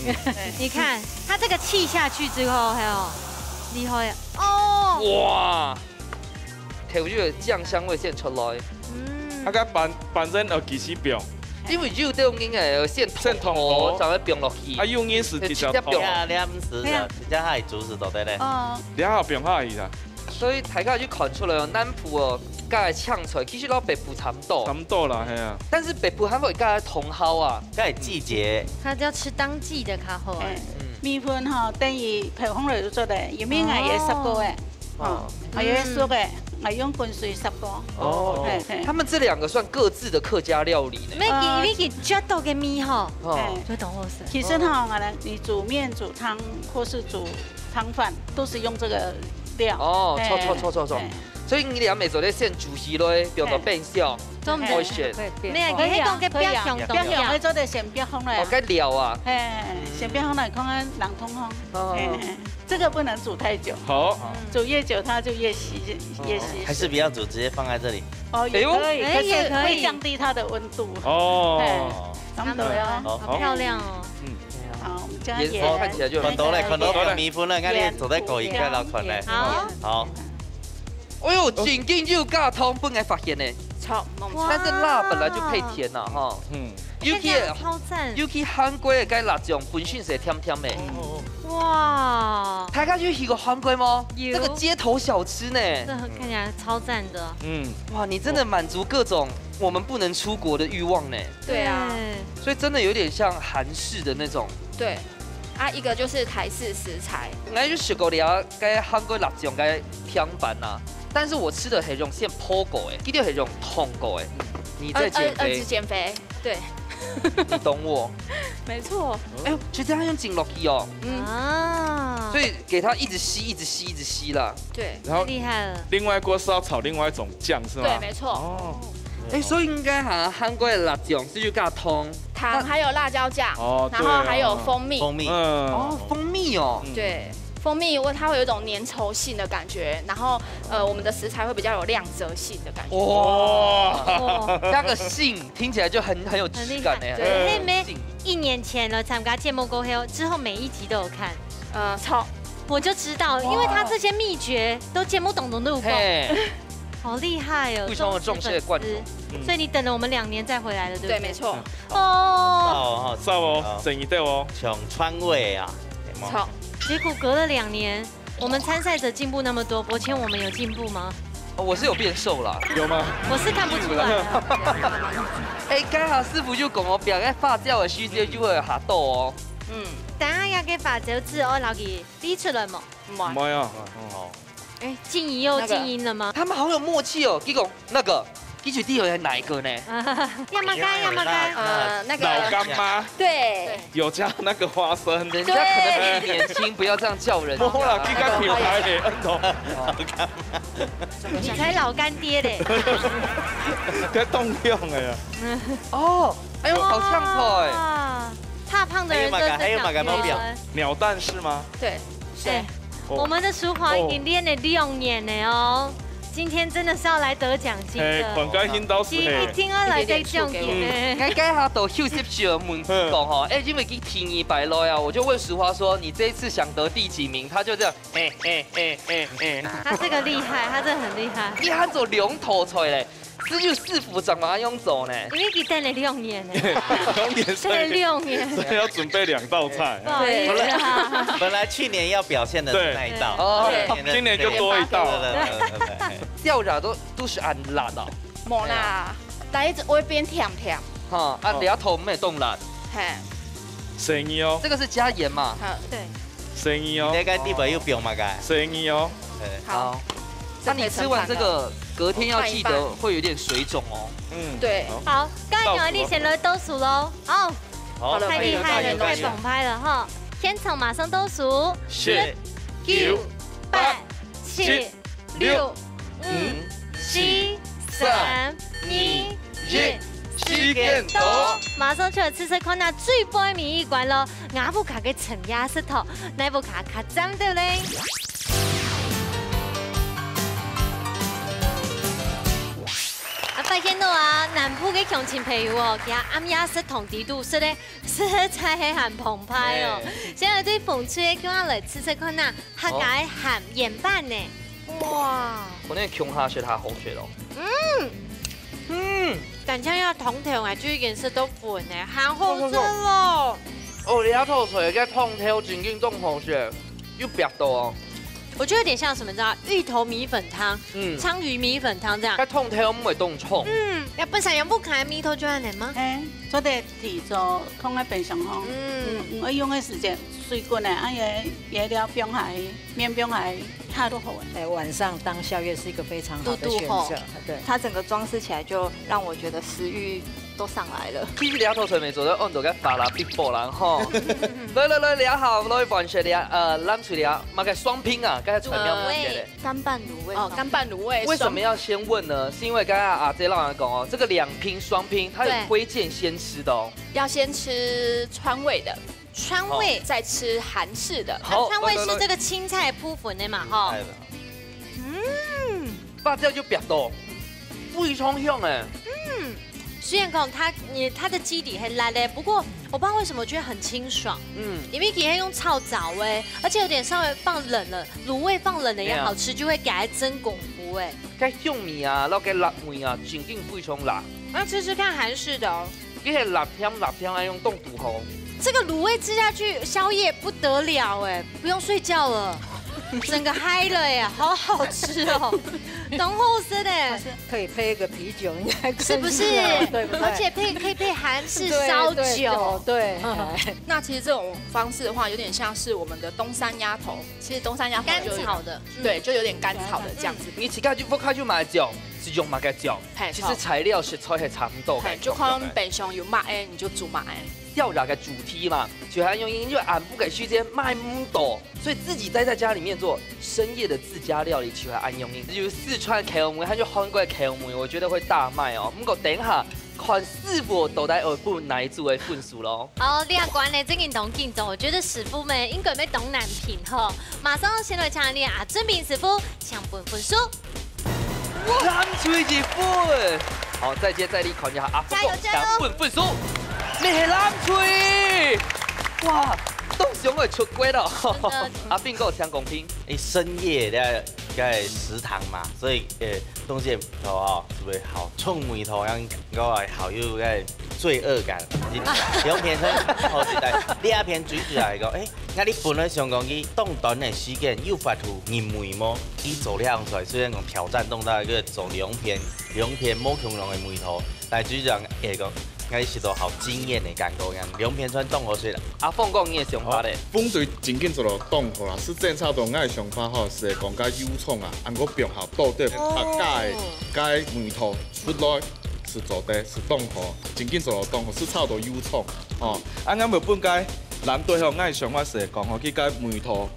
嗯。你看，它這個揤下去之後，還有，厲害啊。哦。哇！ 頭就有醬香味先出來。嗯。啊，該反，反正，呃，其實放。因為有兜人會先先燙好，燙好，正會放落去。啊，有人係直接放。直接放。你啊，你啊，毋使啊，對啊。直接下去煮就得咧。哦。你還好放下去啦。所以大家就看出來哦，南部哦，加个青菜其實摎北部差毋多。差毋多啦，係啊。但是北部還會加个茼蒿啊。該季節。他就要吃當季的較好哎。哎。嗯。米粉吼，等於泡紅了就做得，因為𠊎也煠過哎。哦。 哦，還有熟个，嗯。還用滾水煠過。哦。嘿，嘿。他們這兩個算各自的客家料理呢。乜佢，呃，佢絕對个味吼，哦。嘿。就當好食。其實吼，哦。𠊎等你煮麵、煮湯，或是煮湯飯，都是用這個料。哦，嘿，著，著，著，著，著。嘿。所以你兩位做得先煮起來，放到冰箱，嘿。做毋得。愛先。可以，可以。沒有，可以啊，你講个可以啊。冰箱，冰箱會做得先冰好了。哦，該料啊。嘿，嗯。先冰好了，看看冷凍吼。哦。嘿，嘿。 這個不能煮太久。好。煮越久它就越稀，越稀釋。還是不要煮，直接放在這裡。哦，也可以，哎呦。可是會降低它的溫度。哎。哦。嘿，差不多哦。好，好漂亮哦。嗯。好，我們加鹽。顏色看起來就很看到了，看到了，米粉了，你看你做得可以，鹽。看到看了。好。好。哎呦，正經有加糖，分𠊎發現呢。著，無錯。但是辣本來就配甜了哈。嗯。 尤其，這個超讚。尤其韓國个該辣醬本身係甜甜个。嗯。哇。大家有去過韓國嗎？有。這個街頭小吃呢。這看起來超讚的。嗯。哇，你真的滿足各種我們不能出國的慾望呢。對啊。對。所以真的有點像韓式的那種。對。啊，一個就是台式食材。𠊎有食過了該韓國辣醬个甜粄啊，但是我吃的係用現烰過个，佢兜係用燙過个。你在減肥。呃，呃，呃，減肥。 對。你懂我。沒錯。哎呦，就這樣用緊落去哦。嗯。啊。所以給它一直吸，一直吸，一直吸啦。對。然後太厲害了。另外一鍋是要炒另外一種醬，是嗎？對，沒錯。哦。哎，所以應該哈，韓國个辣醬係有加糖。糖，那還有辣椒醬，哦，然後還有蜂蜜。對啊。蜂蜜。蜂蜜。嗯。哦，蜂蜜哦。嗯。對。 蜂蜜味，它會有一種粘稠性的感覺，然後，呃，我們的食材會比較有亮澤性的感覺。哇，哦。那個性聽起來就很，很有質感欸。很厲害。對。嘿，沒，性。一年前來參加節目過後，之後每一集都有看。呃，著。我就知道，因為他這些祕訣都節目當中都有講。嘿。好厲害哦，非常的重視的觀眾。忠實粉絲。嗯。所以你等了我們兩年再回來了，對不對？對，沒錯。 哦。著哦，著哦，正經个哦。像川味啊，著。結果隔了兩年，我們參賽者進步那麼多，伯謙，我們有進步嗎？哦，我是有變瘦啦。有嗎？我是看不出來啊。哎，剛好師傅就講哦，表演發酵的時間就會較多哦。嗯。等下該个發酵紙哦，摎佢滴出來無？毋會。毋會啊。哦。 哎，靜怡又靜音了嗎？那個。他們好有默契哦，結果那個，佢就知係哪一個呢？要麼該，要麼該。呃，那個。老乾媽。對。有加那個花生。人家可能比你年輕，不要這樣叫人家。無啦，這個品牌的，嗯，你才老乾爹嘞。該凍用的呀。哦，哎呦，好像哦，哎。哇，怕胖的人還有麼个，還有麼个目標？鳥蛋是嗎？對。 哎，哦。我們的淑華已經練了六年了哦，今天真的是要來得獎金的。嘿，看該恁多是嘿。一定要來得獎金的。嗯，該，該下到休息室問講吼，哎，因為佢第二擺來啊，我就問淑華說，你這一次想得第幾名？他就這樣，哎，哎，哎，哎，哎。他這個厲害，他真的很厲害。你還做兩道菜嘞， 只有師傅怎麼樣做呢？因為佢等了六年呢。兩年，等了六年。所以要準備兩道菜。不好意思啊。本來去年要表現的是那一道，對。哦，對。今年就多一道。對，對，對，對，對。笑容都，都是很辣的。無啦。但係會變甜甜。哈，啊，哦。這頭毋會凍爛。嘿。生意哦，這個是加鹽嘛？好。對。生意哦，你該底背有放麼个？生意哦。對。好。好。那你吃完這個，隔天要記得會有點水腫哦。嗯，對。好。好，該由你先來倒數咯。哦，好。太厲害了，太厲害了。太澎湃了哈！現場馬上倒數。十、九、八、七、六、五、四、三、二、一，時間到。馬上就來試試看啊，最尾尾一關咯，吾屋下个深夜食堂，哪屋下較讚到咧？啊，發現到啊，南部个鄉親朋友哦，佢暗夜食堂底肚食个 實在係還澎湃哦。嘿。先來對紅隊个共下來試試看啊，客家个鹹鹽粄呢。哇！可能共下食較好食咯。嗯。嗯。感覺要湯頭啊，就已經食到粉呢，還好食咯。哦，這道菜个湯頭正經當好食，有煏到哦。我覺得有點像什麼，你知道？芋頭米粉湯，嗯。鯧魚米粉湯這樣。該湯頭毋會當重。嗯，該本身有屋下个味道就恁樣嗎？嘿，做得 提早放在冰箱吼。嗯。嗯，嗯，愛用个時間，水滾个，啊，也，也料放下去，麵放下去，它都好了。哎，晚上當宵夜是一個非常好的選擇，嘟嘟吼。對。它整個裝飾起來就讓我覺得食慾都上來了。其實這道菜無做得按到該法拉比波浪吼。來來來，這下來換食這，呃，藍隊這，麼个雙拼啊，該个菜名乜係咧？滷味。 乾拌滷味哦，雙拼。乾拌滷味雙拼。為什麼要先問呢？是因為剛剛阿姐讓人講哦，這個兩拼雙拼，它有推薦先吃的哦。對。要先吃川味的，川味。哦。再吃韓式的。好，川味是這個青菜鋪粉的嘛，吼。青菜的。嗯。八戒就煏到，非常香哎。嗯。 雖然講它，你，它的基底很辣嘞，不過我不知道為什麼我覺得很清爽。嗯。因為今天用炒燥味，而且有點稍微放冷了，滷味放冷了也好吃，對啊。就會給它增功夫哎。該香味啊，然後該辣味啊，正經非常辣。那吃吃看韓式的哦。這個辣香辣香，愛用凍肚吼。這個滷味吃下去，宵夜不得了哎。 不用睡覺了，整個嗨了耶，好好吃哦，當好食呢。它是可以配一個啤酒，應該更香，是不是？對不對？而且配，可以配韓式燒酒。對，對，對。那其實這種方式的話，有點像是我們的東山鴨頭。其實東山鴨頭就有，甘草的，嗯。對，就有點甘草的這樣子。你自家就屋下就買醬，係用麼个醬？嘿，其實材料食材係差不多个，嘿，就看冰箱有麼个，你就煮麼个。 宵夜个主題嘛，就係恁樣，因為暗晡个時間買毋到，所以自己待在家裡面做深夜的自家料理，就係恁樣。有四川口味，還有韓國口味，我覺得會大賣哦。毋過等一下看師傅到底會分哪一組个分數咯。好，這關呢，正經當緊張，我覺得師傅們應該會當難評吼。馬上先來請你啊，俊斌師傅，請分分數。 藍隊一分。好，再接再厲，看一下阿峰哥，加油，加油！想分分數。你係藍隊。哇，當想會出國哦。真的。阿斌哥，請公平。誒，深夜在，在食堂嘛，所以，誒，東西哦，是不是好衝味道，讓我好有該罪惡感。兩片先，好，期待。第二片追出來一個，誒， 𠊎哩本來想講佢當短个時間有法度入味無？佢做這樣出來，雖然講挑戰當大，佢做兩片，兩片無共樣个味道，但係就像會講，𠊎食到好驚豔个感覺樣，兩片算當好食啦。阿峰哥，你个想法咧？哦，紅隊正經做到當好啦，係正差到𠊎个想法吼，係講該油蔥啊，恁過放下到底客家个該味道出來，係做得係當好，正經做到當好，係差到油蔥哦。啊，𠊎無分該 藍隊吼，𠊎个想法係講吼，佢个味道，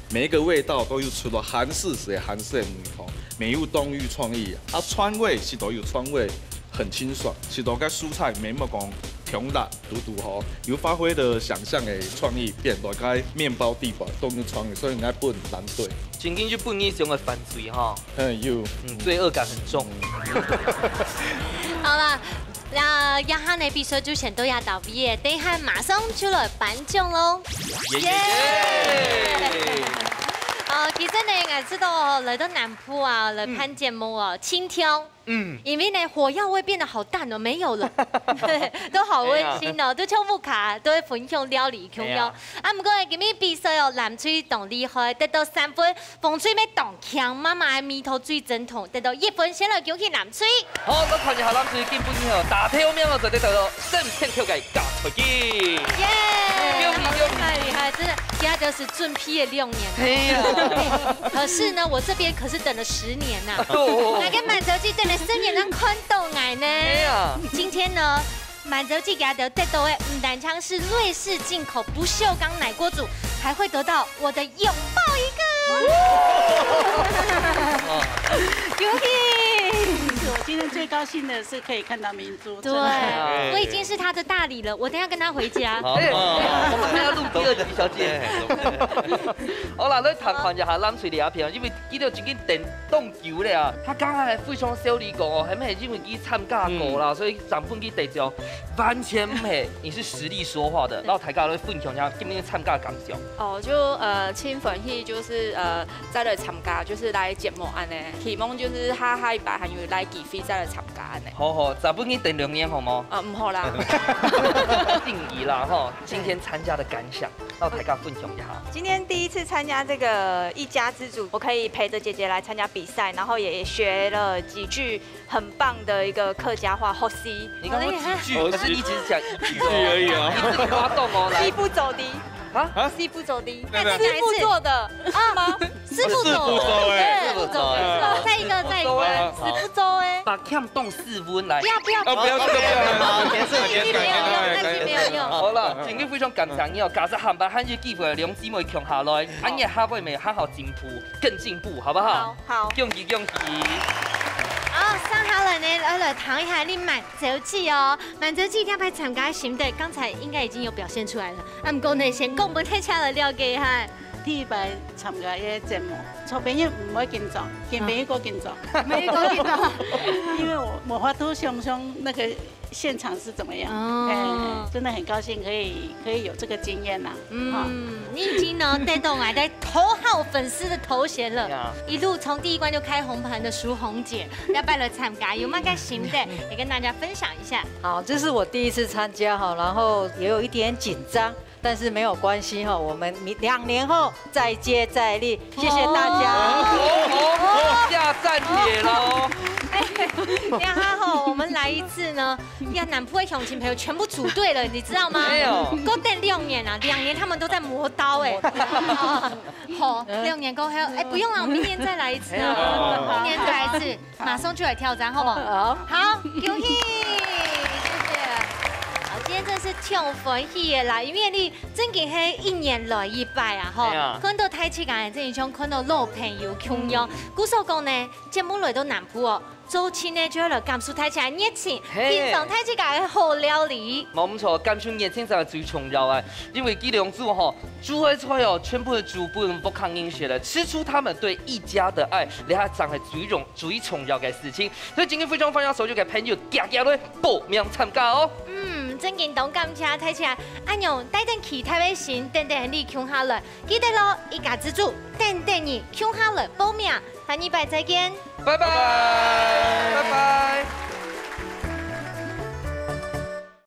每一個味道都有出來，韓式係韓式个味道，沒有東洋創意啊。啊，川味係都有川味，很清爽，係都个蔬菜沒麼講忒辣，堵堵吼，有發揮的想像个創意，變到該麵包地板都有創意，所以𠊎分藍隊。正經就分你想个犯罪吼。嗯，有。嗯，罪惡感很重。好啦， 那這下呢，比賽就先到這到位了，等一下馬上就來頒獎咯。耶耶耶！哦，其實呢，𠊎知道哦，來到南部啊，來辦節目哦，盡暢。嗯，因為呢，火藥味變得好淡哦，沒有了，對，都好溫馨哦，都像屋下都會分享料理共樣。哎呀，啊，毋過呢，今日比賽哦，藍隊當厲害，得到三分，紅隊乜當強，媽媽个味道最正統，得到一分，先來恭喜藍隊。好，咱看一下藍隊今晡日哦，打頭名哦，就得到了三千塊个加菜金。耶！恭喜恭喜！厲害厲害，真的，其他都是準備了六年。哎呀，可是呢，我這邊可是等了十年呐。哦，那个滿足記等了十年，能看到𠊎呢。哎呀，今天呢，滿足記佢兜得到的，毋單淨係瑞士進口不鏽鋼奶鍋組，還會得到我的擁抱一個。恭喜！是我今天最高興的是可以看到明珠，對，真的。我已經是他的大禮了，我等一下跟他回家。好，我們還要錄第二集，小姐。好啦，來談談一下藍隊這片，因為佢兜已經等當久了啊。佢剛才非常小力講哦，還沒因為佢參加過啦，所以上分佢得獎，完全毋係，你是實力說話的。然後大家來分享一下今天參加的感想。哦，就呃，盡歡喜，就是呃，再來參加，就是來節目恁呢。希望就是下下一擺還有來機會再來參加恁呢。好好，再分佢等兩年好無？啊，毋好啦。定義啦吼，今天參加的感想，讓大家分享一下。今天第一次參加這個一家之煮，我可以陪著姐姐來參加比賽，然後也學了幾句很棒的一個客家話，好食。你剛剛幾句，可是你只是講一句哦，一句而已哦。你自己發動哦，來。師傅做的。啊？師傅做的。那個，師傅做的，啊？是嗎？師傅做的。師傅做的。對，師傅做的。再一個，再一個。師傅做的。把 欠當室溫來。不要，不要。哦，不要這個，不要。好，結束，結束。那句沒有用，那句沒有用。好啦，今日非常感謝你哦，假使下擺還有機會，兩姊妹共下來，恁樣下擺乜好好進步，更進步，好不好？好，好。恭喜，恭喜。好，接下來呢，來，來談一下你滿足記哦。滿足記這擺參加心得，剛才應該已經有表現出來了。啊，毋過呢，先講分大家來了解一下。第一擺參加這個節目，做朋友毋會緊張，見朋友過緊張。 沒有緊張。因為我，我無法度想像那個現場是怎麼樣。哦。哎，真的很高興可以，可以有這個經驗啦。嗯，你已經呢，帶動來的頭號粉絲的頭銜了。呀。一路從第一關就開紅盤的淑紅姐，這擺來參加，有麼个心得，也跟大家分享一下。好，這是我第一次參加哈，然後也有一點緊張，但是沒有關係哈，我們明，兩年後再接再厲，謝謝大家。哦，哦，哦，下站帖囉。哎，等下吼，我們來一次呢，讓南部的鄉親朋友全部組隊了，你知道嗎？沒有。過等兩年啊，兩年他們都在磨刀哎。好，兩年過後，哎，不用了，我明年再來一次啊，明年再來一次。 馬上就來挑戰，好不好？好。好，恭喜，謝謝。好，今天真是挺歡喜的啦，因為你正經係一年來一擺啊，吼，哎呀。看到大自家真像看到老朋友共樣。嗯。故所講呢，節目來到南部哦，做親呢就要來感受大自家的熱情，嘿。品嚐大自家的好料理。無毋著，感受熱情正係最重要啊，因為佢兩組吼，煮个菜哦，全部係煮分屋下人食个，吃出他們對一家的愛，這正係最重 最重要个事情。所以今日非常歡迎所有个朋友，遽遽來報名參加哦。嗯，正經當感謝大自家，恁樣帶等期待个心，等等你共下來。記得囉，一家之煮，等等你共下來報名，下禮拜再見。拜拜，拜拜。